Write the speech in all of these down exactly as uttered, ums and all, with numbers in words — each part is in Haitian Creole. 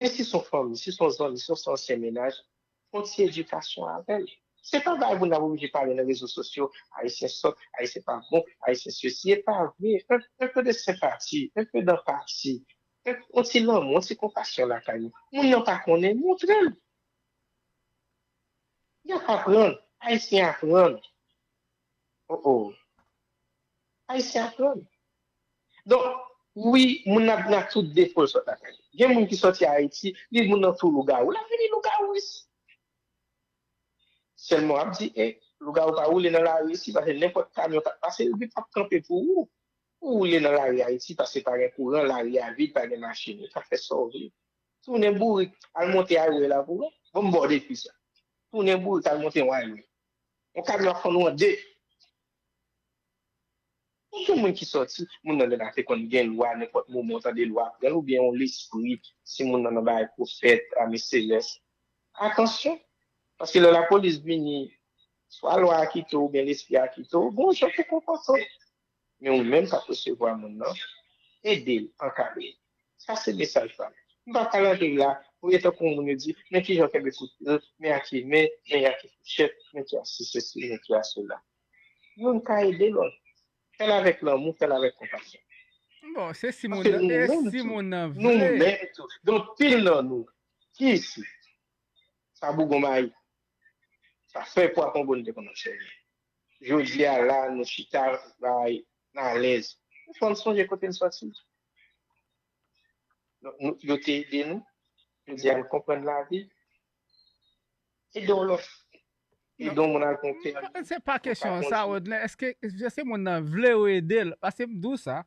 Men si se yon fanmi, si se yon zanmi, si se yon ansyen mennaj, fè yon ti edikasyon avè l. Se pa bagay pou n ap oblije pale nan rezo sosyo, Ayisyen sòt, Ayisyen pa bon, Ayisyen sesi. E pa vre. Un, un peu de sympathie, un peu d'empathie, un, yon ti lanmou, yon ti konpasyon lakay nou. Moun nan pa konnen, montre l. Y ap aprann. Ayisyen aprann. Oh, oh. Ayisyen aprann. Donk, wi, moun nan nan tout defo l sòt lakay. Gen moun ki sòti Ayiti, li moun nan tou lougawou. L ap vini lougawou isi. Sèlman w ap di, e, lougawou pa woule nan lari isi, paske nenpòt kamyon k ap pase, li p ap kanpe pou ou. Ou woule nan lari Ayiti, paske pa gen kouran, lari a vid, pa gen machin. Ou ka fè sa w vle. Tounen bourik, al monte highway la pou wè. Bon, m ba w defi sa. Tounen bourik, al monte yon highway. Yon kamyon ap fann ou an de. Gen moun ki sòti, moun nan genlè te konn gen lwa, nenpòt moman w tande lwa ap pran l, oubyen yon lespri, si moun nan nan bagay pwofèt, ame selès. Atansyon, paske lè lapolis vini, swa lwa a kite w, oubyen lespri a kite w, gon jan pou konpòte w. Men ou menm k ap resevwa moun nan, ede l, ankadre l. Sa se mesaj pa m. M pa pral antre la pou etan kon moun yo di, men kijan w kenbe kout pye, men a ki men, men a ki fouchèt, men ki a si sesi, men ki a sela. Youn ka ede lòt. Fè l avèk lanmou, fè l avèk konpasyon. Bon, se si moun nan, e si moun nan vle. Nou menm tou. Gen anpil nan nou ki isi. Sa bougon mayi. Sa fè pwa kongo nou te konn ap sèvi. Jodi a la, nou chita bay, n alèz. Fò n sonje kote n sòti. Donk, nou, yo te ede nou. Jodi a, nou konprann lavi. Ede yon lòt. Ede yon moun al pran pè. Se pa kesyon sa, Rodney. Èske, èske moun nan vle ou ede l? Paske m di w sa.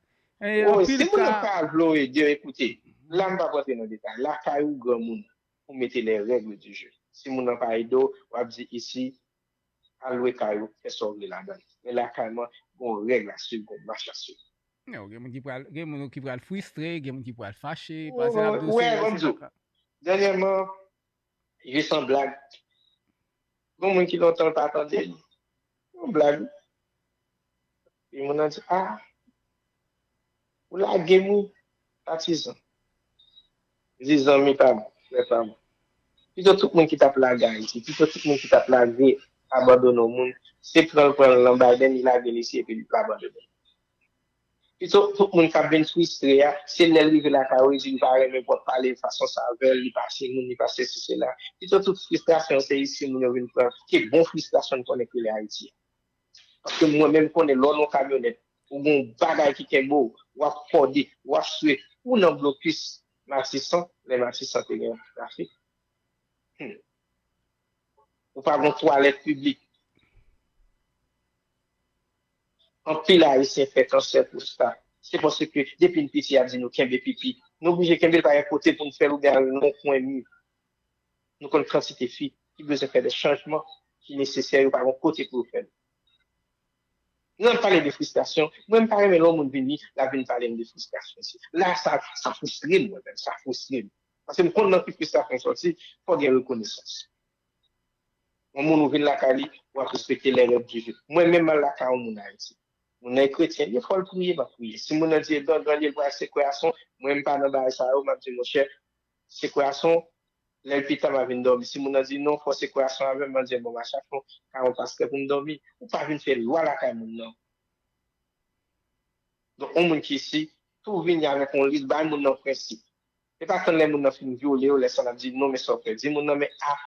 E, Oh, anpil si moun nan ka, pa vle w ede, ekoute, la m pa rantre nan detay. Lakay ou granmoun, ou mete les règles du jeu. Si moun nan pa ede w, w ap di isi, al lwe kay ou, fè sa w vle ladan l. Men lakay mwen, gon règ a swiv, gon mach a swiv. Non, gen moun ki pral, gen moun ki pral fristre, gen moun ki pral fache, paske l ap di w Wè, se, ban m se di w. pa ka. Dènyèman, jis an blag. Gon moun ki lontan l pa tande l. Yon blag. Epi moun nan di, ah, ou lage m wi, patizan. Di zanmi pa m, frè pa m. Pito tout moun ki t ap lage Ayiti, pito tout moun ki t ap lage abandone yon moun, se pran l pran l nan Biden, li lage l isi epi l abandone l. Pito tout moun k ap vin fristre a, se lè l rive lakay ou, li di li pa renmen pòt pale fason sa avè l, li pa se moun, li pa sesi sela. Pito tout fristrasyon se isi moun yo vin pran, ke bon fristrasyon n konnen k rele Ayiti a. Paske mwen menm konnen lè w nan yon kamyonèt, ou gen yon bagay ki kenbe w, w ap kòde, w ap swe, ou nan blokis Matisan, lè Matisan te gen trafik. Hmm. Ou pa gen twalèt piblik. Anpil Ayisyen fè kansè pwostat. Se paske depi n piti, y ap di nou kenbe pipi. Nou oblije kenbe l pa gen kote pou n fè l oubyen al nan yon kwen mi. Nou konn kantite fi ki bezwen fè de chanjman ki nesesè, yo pa gen kote pou yo fè l. Nou ap pale de fristrasyon. Mwen, m pa renmen lè yon moun vini, l ap vin pale m de fristrasyon isi. La, sa, sa fristre m, mwen menm, sa fristre m. Paske m konn nan ki fristrasyon sòti, fò gen rekonesans. Yon moun ou vin lakay li, w ap respekte lè règ di je. Mwen menm, m al lakay yon moun Ayiti. Moun nan e kretyen, li fò l priye, m ap priye. Si moun nan di e gangan li, l pral sekwe ason, mwen m pa nan bagay sa yo, m ap di, monchè, sekwe ason, lè l pita m a vin dòmi. Si moun nan di non, fò sekwe ason avè m, m ap di, bon, m a chache yon, ka yon pastè pou m dòmi. Ou pa vin fè lwa lakay moun nan. Donk, yon moun ki isi, tou vini avèk yon lis, bay moun nan prensip. E pa tann lè moun nan fin vyole w, lè sa l ap di non, men sa w fè. Di moun nan, men a,